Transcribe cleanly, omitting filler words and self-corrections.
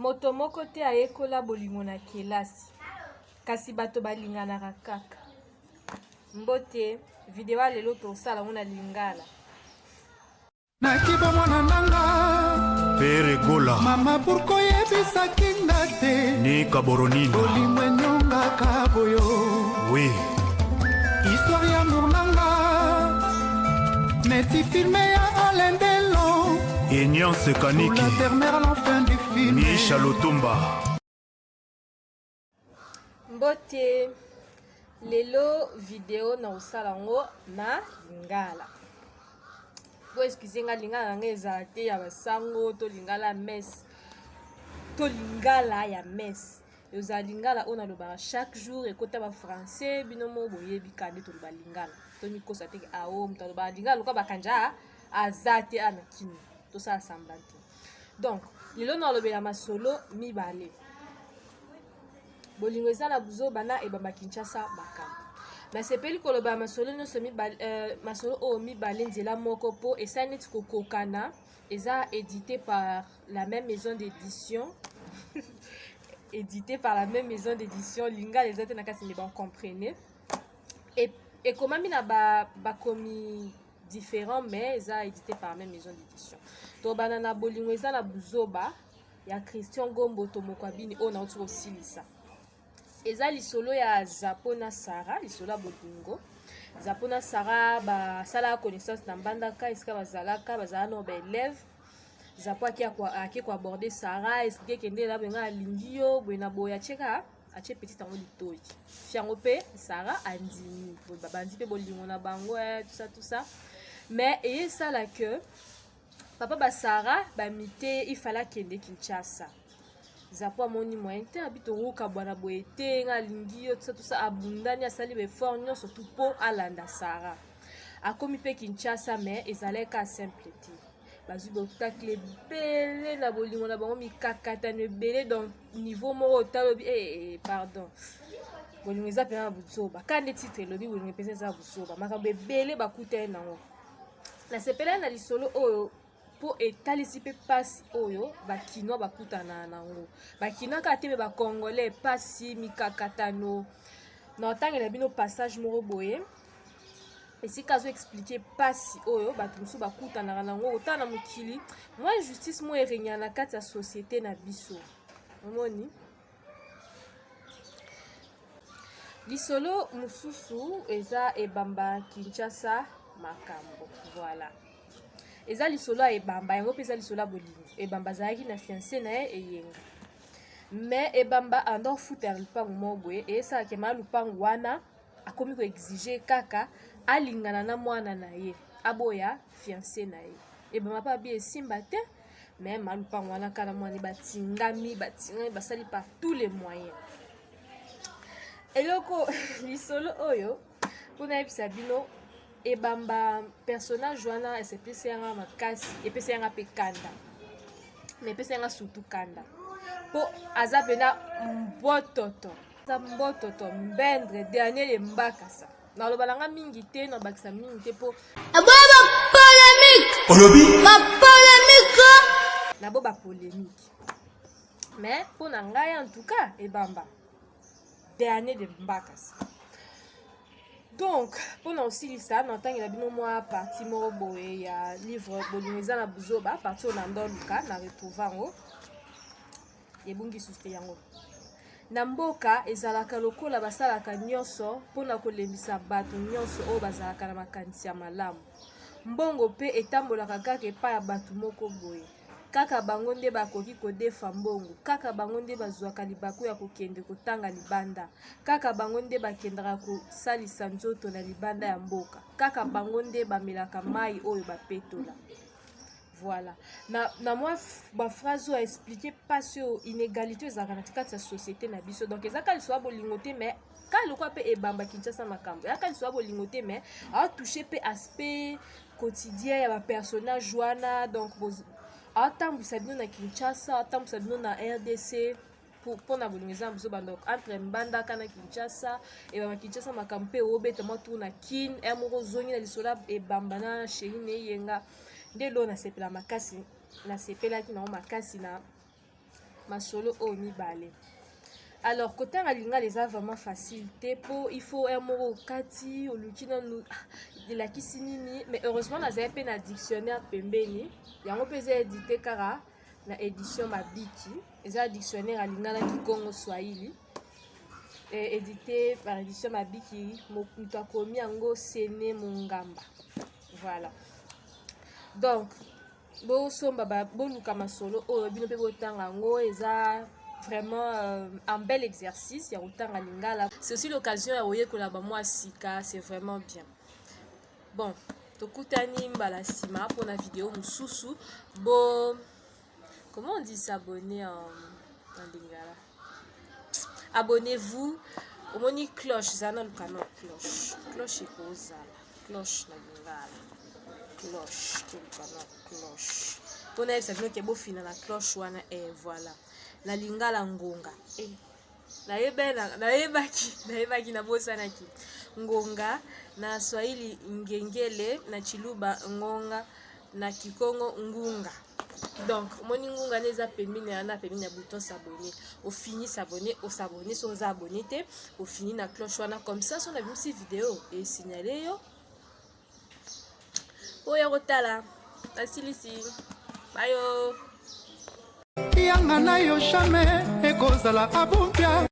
Moto moko te ayekola bolingo na kelasi, kasi bato balinganaka kaka. Mbote, video ya lelo tosala yango na lingala. Nakiba mwana nanga Ferre Gola. Mama pourquoi oyebisaki nga te Ni Kaboronina. Bolingo enyongaka boyo. Oui. Histoire ya amour nanga neti filme ya Alain Delon. Union Sekaniki. Pour la dernière à la fin du film. Misha Lutumba. Mbote, lelo video na kosala yango na lingala. Bo excuse nga, lingala na ngai ezala te ya basango to lingala ya messe to lingala ya messe. Ezala lingala oyo nalobaka chaque jour, ekota ba français, bino moko boyebi kaka nde toloba lingala. Tomikosa te ao moto alobaka lingala lokola bakanja aza te ana kini, tosala semblant te. Donc lelo nalobela masolo mibale. Bolingo eza na buzoba na ebamba Kinshasa makambo. Nasepeli koloba masolo nyonso mibale, masolo oyo mibale nzela moko po esali neti kokokana. Eza édité par la même maison d'édition. Édité par la même maison d'édition. Lingala eza te na kati, mais bon, comprenez. Et ekomami na bakomi différent, mais eza édité par la même maison d'édition. Tobana na bolingo eza na buzoba ya Christian Gombo Tomokwabini oyo nauti kosilisa. Eza lisolo ya Zapo na Sara, lisolo ya bolingo. Zapo na Sara basalaka connaissance na Mbandaka, esika bazalaka, bazala na ba élève. Zapo ake ko aborder Sara, expliquer kende la benga alingi yo, boye na boye, atieka atie petit yango litoi. Fi yango pe Sara andimi. Boye babandi pe bolingo na bango, tout ça, tout ça. Mais eye sala que papa ba Sara ba mite, il fallait akende Kinshasa. Zapo amoni moyen te, abi tokoka bwana boye te, nga alingi yo, tout ça, tout ça, abundani, asali ba effort nyonso tout po alanda Sara. Akomi pe Kinshasa, mais ezalaki ka simple te. Bazwi ba obstacle ebele na bolingo na bango, mikakatano ebele, donc niveau moko otalobi, pardon. Bolingo eza mpenza na buzoba. Ka nde titre elobi, bolingo mpenza eza na buzoba. Makambo ebele bakutani nango. Nasepelaki na lisolo oyo po etalisi pe pasi oyo bakinois bakutana nango. Bakinois kaka te, me bakongolais, pasi, mikakatano. Na otangela bino passage moko boye esika azo expliquer pasi oyo bato mosusu bakutanaka nango kotala na mokili, mwa injustice moko eregnaka na kati ya société na biso. Omoni lisolo mosusu eza ebamba Kinshasa makambo. Voilà, eza lisolo ya ebamba, yango mpe eza lisolo ya bolingo. Ebamba azalaki na fiancé na ye Eyenga, mais ebamba anda ofuta ya lupango moko boye, eyesalaka ma lupango wana akomi koexige kaka alingana na mwana na ye, aboya fiancé na ye. Ebamba mpe abi esimba te, mais ma lupango wana kaka na mwana batingami, batingami, basali par tous les moyens. Eloko lisolo oyo mpona yebisa bino, ebamba personnage wana esepelisi yanga makasi, epesi yanga mpe kanda, mais epesi yanga surtout kanda mpo aza mpena mbototo, aza mbototo mbendre dernier lembakasa. Naloba nanga mingi te, nabakisa mingi te mpo Aboya ba polémique. Olobi? Ba polémique. Nabo ba polémique, mais mpo na ngai en tout cas ebamba dernier de mbakasa. Donc mpona kosilisa, natangela bino mwa partie moko boye ya livre bolingo eza na buzoba, partie oyo na ndoluka na retrouve yango, ebungi susu te. Yango na mboka ezalaka lokola basalaka nyonso mpona kolembisa bato nyonso oyo bazalaka na makanisi ya malamu. Mbongo mpe etambolaka kaka epai ya bato moko boye, kaka bango nde bakoki kodefa mbongo, kaka bango nde bazwaka libaku ya kokende kotanga libanda, kaka bango nde bakendaka kosalisa nzoto na libanda ya mboka, kaka bango nde bamelaka mai oyo bapetola. Voilà, na mwa baphrase oyo aexpliquer mpasi oyo inégalité ezalaka na kati ya société na biso. Donc eza kaka lisolo ya bolingo te, mais kaka lokola mpe ebamba Kinshasa makambo, eza kaka lisolo ya bolingo te, mais aotouche mpe aspect quotidien ya bapersonnage wana. Donc aotambwisa bino na Kinshasa, aotambwisa bino na RDC mpona bolingo eza na biso. Donc entre Mbandaka na Kinshasa, ebamba Kinshasa makambo mpe obeta mwa tour na Kin ya moko, ozongi na lisolo ebamba na chéri na Eyenga. Nde lelo nasepela makasi, nasepelaki nango makasi na masolo oyo mibale. Alors kotanga lingala eza vraiment facile te, mpo il faut heure moko okati, oluki nanu, ah, elakisi nini. Mais heureusement nazali mpe na dictionnaire pembeni. Yango mpe eza édité kaka na édition Mabiki. Eza dictionnaire ya lingala, kikongo, swahili, édité par édition Mabiki. Moto akomi yango, Sene Mongamba. Voilà, donc bosomba, boluka masolo oyo, bino mpe botanga yango. Eza vraiment un bel exercice ya kotanga lingala. C'est aussi l'occasion ya koyekola bamwa sika. C'est vraiment bien. Bon, tokutani mbala nsima mpona video mosusu. Bo, comment on dit s'abonner en lingala? Abonnez-vous. Omoni cloche, eza na luka na cloche. Cloche ekozala cloche na lingala, cloche, toluka na cloche mpona yebisa bino ke bofina na cloche wana. E voilà, na lingala ngonga. E nayebaki, nayebaki, nabosanaki. Ngonga na swahili ngengele, na chiluba ngonga, na kikongo ngunga. Donc omoni ngunga nde eza pembeni wana, pembeni ya bouton s'abonner. Ofini s'abonner, os'abonner. So oza abonné te, ofini na cloche wana. Comme ça, so nabimisi video, esignale yo oyo kotala. Nasilisi bayo. Yanga na yo jamais ekozala abumpia.